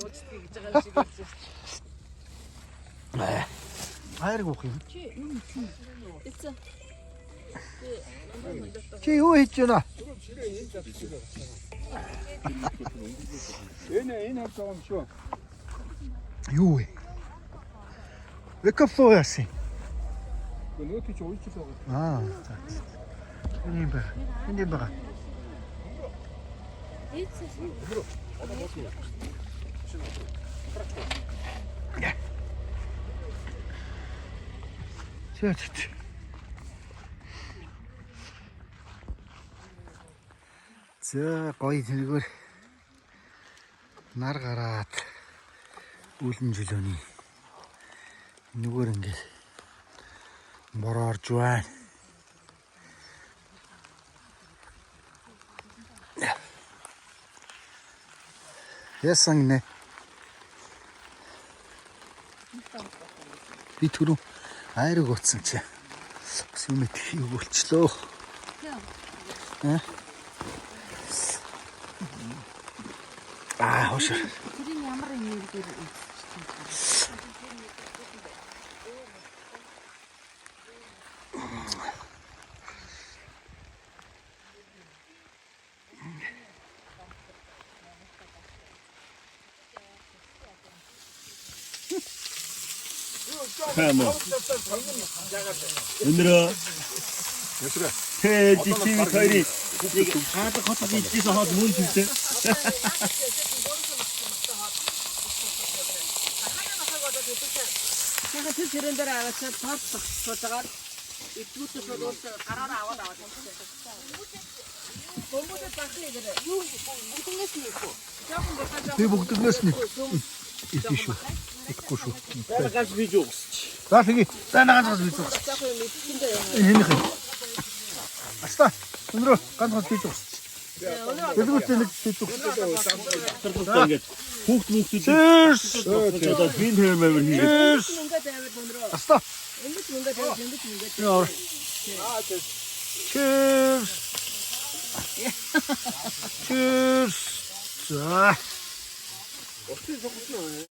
Уучдгийг гэж байгаа юм шиг хэлсэн шүү дээ. Хайрг уух юм. Чи юм чи. Эцээ. Чи юу хийж байна? Энэ хавж байгаа юм шүү. Юу вэ? Wake up flow яасан. Нөгөөт чи уйч л байгаа. Аа, за. Энэ юм байна. Энэ юм байна. За, за. За, гоё тэргээр нар гараад үлэн жилөөний нүгөр ингээд бороо орж байна. Ясан гинэ. Би түрүү айраг утсан чи. Бас юм идэх юу болчлоо. Аа. Аа, хош. Тэрийг ямар энергиэр үзчих юм. Хамо. Өндөр Тэ жити хоёрын нэг хаалга хотод идчихсэн хоол мөн зүгтэй. Яг тэр сэрэн дээр аваачаад торт сууж агаад идгүүтээ шууд уус гараараа аваад аваад явчихсан. Бөмбөдөө бахны гэрээ. Юу бүгднээс нь ихгүй. Жохон булгаа жохон. Би бүгднээс нь идэх шүү. Идэхгүй шүү. За ганц биж угсч. За тэгье. За ганц ганц бий зүг. Жохон юм идэхэндээ юм. Энэ хэнийх юм. Аста. Өндрөө ганц ганц бий зүг. Дэлгүүрт нэг бий зүг. Тархалтай ингээд хүүхд хүүхдүүд Cheers. одоо бин хэмээр хийгээд Cheers. Мөнгө тавиад өндрөө. Аста. Ингэж мөнгө тавиад ингэж мөнгө. Энэ ор. Cheers. Cheers. За.